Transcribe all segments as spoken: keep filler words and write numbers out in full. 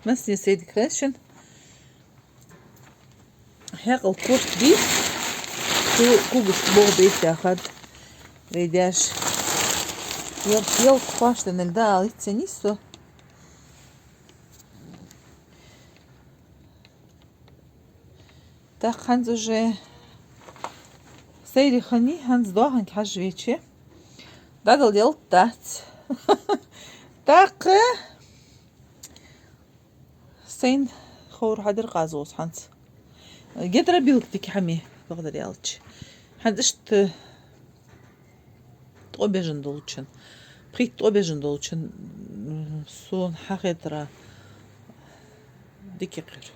Массане сайре дика хийла шун. Хьаькъал корта дий, цу кулгашка богӀа бейта хад вай даьша. Ялх, ялх кхоачаш да аьнна дӀаала йиц ца нийса со. ТӀаккха хӀанз уже сайре хиннай, хӀанз доаханга хьажа веча, дӀадала ялат дац. ТӀаккха сайна ховр хьадир къазгӀос хӀанз. Гетара билгтики хьами, бакъдар аьлча. ХӀанз иштта ткъо бежан долчун, пхийтта ткъо бежан долчун, м, сона хьахетара дика хир.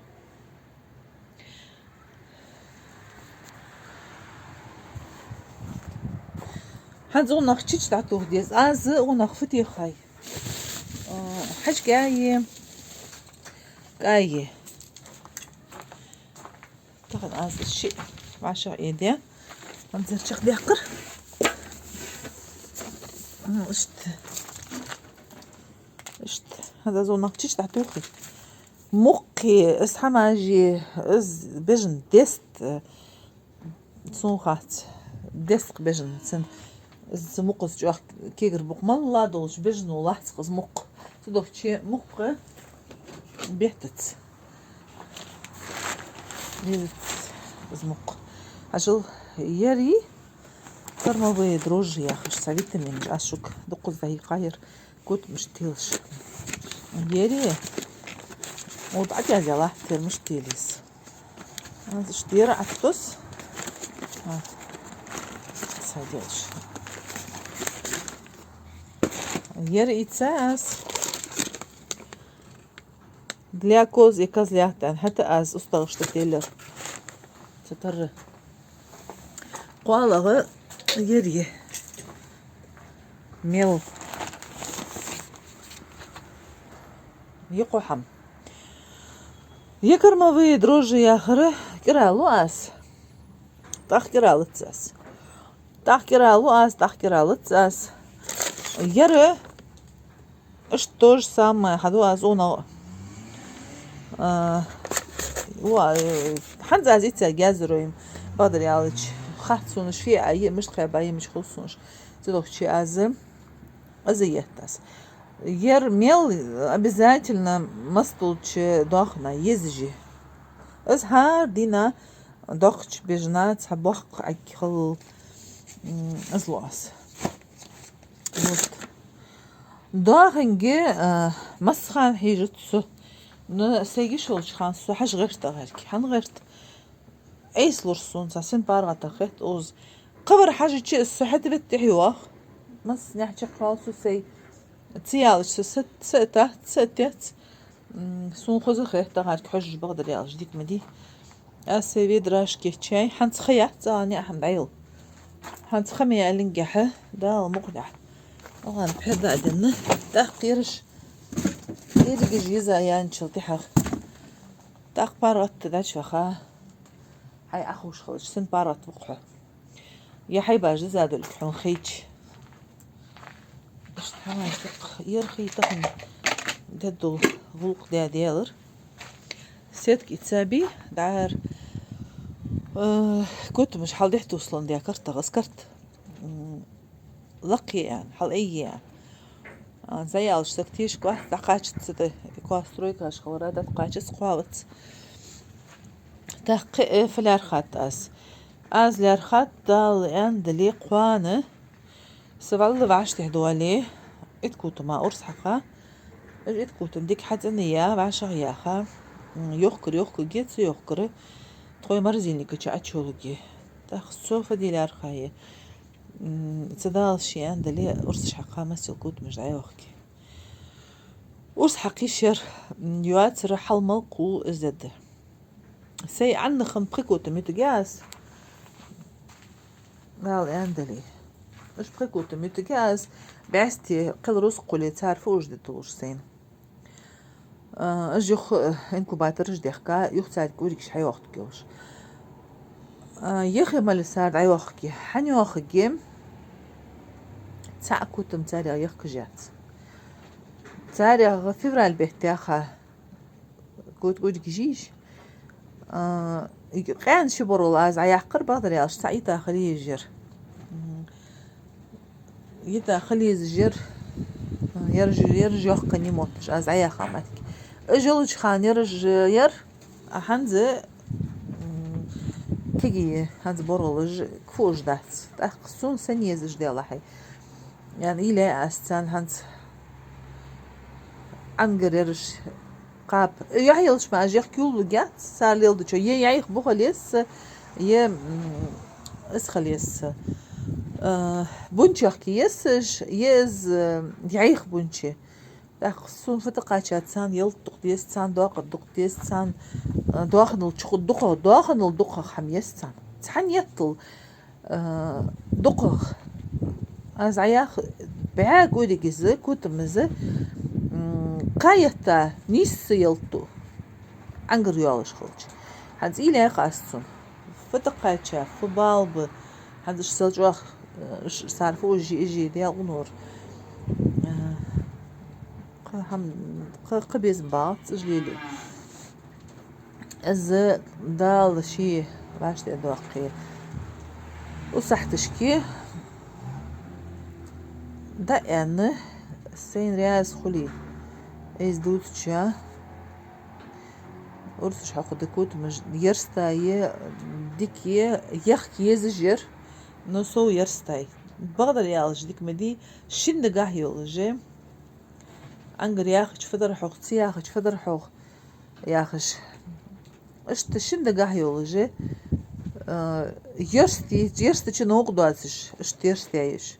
ХӀанз гӀунах чич дӀатоха деза. Аз гӀунах фу техай. А, хьажкӀа е, кӀа е. Тахан аз шиъ вӀашагӀ эде. ХӀанз чакхдаккхар. М, иштта. Иштта. ХӀанз аз гӀунах чич дӀатохий. Мукхи, из хӀамаши, из бежан дест, сона хац, дестакх бежан, цун, из мукхаза чӀоагӀа кегар бу-кх, малла долча бежано лац-кх из мукх. Цудухьа мукх беттац. Езац из мукх. Хьажал, ер я кормовые дрожжи яхаш цхьа витаминаш, аз шуга дуккхаза дӀахьийкхай ер. Котамаш телаш. Ер я. Ода Ӏадяза латт, тера мишта тела еза. Аз иштта ер Ӏаттус. А. Садилаш. Ер ийца аз. Для коз и козлят, аьнна, хӀаьта аз устагӀашта телар. Ца тарра. КхоалагӀа ер я. Мел. Е кхо хӀама. Е кормовые дрожжи яхар кӀира лу аз. ТӀаккха кӀира лац аз. ТӀаккха кӀира лу аз, тӀаккха кӀира лац аз. Ер Иштта то же самое хьаду аз гӀунах. А, ва, э, хӀанз аз ийца гезаруйм, бакъдар аьлча, хац сона ши а е, мишта кхаба е, мича хул сона. Цудухьа аз, аз етт аз. Ер мел обязательно мастулча доахана еза жи. Аз хӀара дийнахьа доккхача бежана цхьа боккха Ӏаг хилла, м, аз лу аз. Вот. Доаханга, а, массахана хьежац со. Но сайга йиш йолча хана со хьажа гӀерт тӀагӀаьрга. ХӀана гӀерт? Ӏеса лур сона, цхьа син паргӀата хет укхаза. Кхыбар хьажача, со хьатӀавет тӀехьа йоах. Массанехьа чакхвала со сай. Ца ялаш со са, са а тац, са а тец. М, сона хоза хет тӀагӀаьрга хьожаш, бакъдар аьлча, дика ма дий. Аз сай ведраш кийчъяьй, хӀанз ха яц, цӀагӀа ниӀ хӀама дӀаяла. ХӀанз ха ма яьллинге хьа, Дала мукъ дахь. Оаха пхьегӀа а денна, тӀаккха ераш, ерригаш еза яьнначул тӀехьагӀа. ТӀаккха паргӀата дӀачуваха. Хьай Ӏаховш хилча, син паргӀата ва-кх хьо. Е хьайбаш диза долга хьона хайча. Иштта хӀамаш да-кх, ер хий тахан деддул гӀулакх даь делар. Сетка ийца бий, дӀара, э, котамаш хьалдехьа туслан даь картагӀа, аз карт, м, лакхъе аьнна, хьалъайе аьнна. А, зӀаялаш саг тешаш вац, дӀакхачац цу тӀа, кхо стройкаш хилара, дӀакхачац, кхоавац. ТӀаккха, э, фу лаьрхӀад аз. Аз лаьрхӀад, Дала аьнна дале, кхоана са вӀалла вӀаштӀехьа доале, итт котама урс хьакха. Уж итт котам дика хьацӀенъяь, вӀашагӀъяьха. М, йохкар йохкаргья, ца йохкар тхоай морозильника чу Ӏочуйолуге. ТӀаккха со фу де лаьрхӀа я. М, цу Дала ше аьнна дале, урсаш хьакха, массе котамаш дӀайохке. Урс хьакха йиш яр, м, йоацар хьалмагӀа кху из дедда. Сай Ӏаннахана пхи котам ютаргья аз. Дала аьнна дале. Уж пхи котам ютаргья аз, бӀаьсти кхел рузкъа хуле, цар фу уж де тулуш сайна. А, уж юха, э, инкубатораш дехка, юха царга уригаш хьайохтаргья уж. А, яхе мел цар дӀайохке. ХӀана йохкаргья? Цхьа а котам царех яхкаш яц. Царех февраль бетта яьха, Кот-кӀудиг жийш. А, къаьна ши боргӀал аз Ӏояьккхар, бакъдар аьлча, цхьа йита хила езаш яр. М, йита хила езаш яр. Ераш, ераш йоккха нимотташ аз Ӏояьха моттиг. Уж йолча хана ераш яр, а хӀанз, м, кегий, хӀанз боргӀалаш кхы уж дац. ТӀаккха сона сенна езаш делахьий. Ян иле аз царна хӀанз Ӏангар ераш кхаба. Яхь йолча ма аз яхь куллу гяц, цар леладечо. Е яйх бу хила еза, е, м, из хила еза. Э, бунчех ки еза, е из, э, яйх бунче. ТӀаккха сона фу тӀакхача царна ялат дукха деза, царна доакъар дукха деза, царна, э, доаханал чу ху-, дукха, доаханал дукха хӀама еза царна. Цхьан еттал, э, дукхагӀа. Аз Ӏояьха бӀаь кӀудиг из, котам из, м, кхаь етта нийсса ялат ду. Ӏангар йоалаш хилча. ХӀанз иле яьха аз цунна. Фу тӀакхача, фу бала ба, хӀанз уж сел чӀоагӀа, э, уж цар фу уж, уж делкъа нора. Э, кхы хӀам-, кхы, кхы безам бац, уж лелаю. Из Дала ший вӀаштӀехьдоаккхе. Усахьташке дӀааьнна, сайна раьза хуле, из дувцача, урсаш хьокха да котамаш ерста е, дика е, яхка езаш яр, но сов ерстай. Бакъдар аьлча, дика ма дий, шин дагахьа йолаш я. Ӏангар яхача фу дар хьогӀ, ца яхача фу дар хьогӀ яхаш. Иштта шин дагахьа йолаш я, э, ерста, ерстача новкъа доацаш, иштта ерста я уж.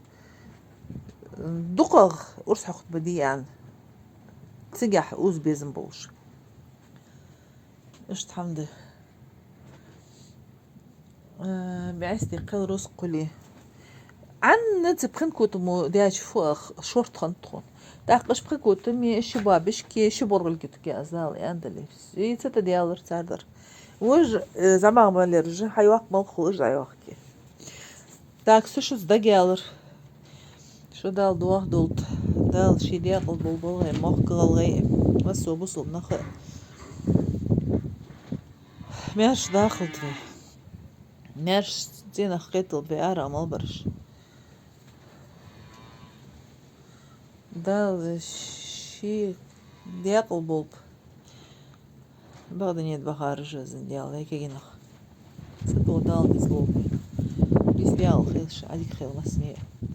ДукхагӀа урс хьокхаргба дий аьнна, цигахьа уза безам болаш. Иштта хӀама да. Э, бӀаьсти кхел рузкъа хуле. Ӏанна цу пхи котамо даьча фу ах шортта хиннад тхона. ТӀаккха уж пхи котами, ши боабашки, ши боргӀилги тӀа аз Дала аьнна дале. И цу тӀа даьлар цар дар. Вож, э, зӀамагӀа мел яраш, хьайоаккх мел хул уж дӀайоаккхе. Так, со шуца дагаяьлар. Шо Дала дохадолда, Дала ший декъала болба гӀалгӀай мохк, гӀалгӀай а, массо а бусалба нах а. Маьрша дахалда вай. Маьрша цӀенах кхеталда вай, ара мел бараш. Дала ший декъала болба бакъдане тӀа бахараш а, зин Дала, вай кегий нах. Цу тӀа Дала низ лолба. Низ декъала хилда шун, Ӏадика хийла массане а.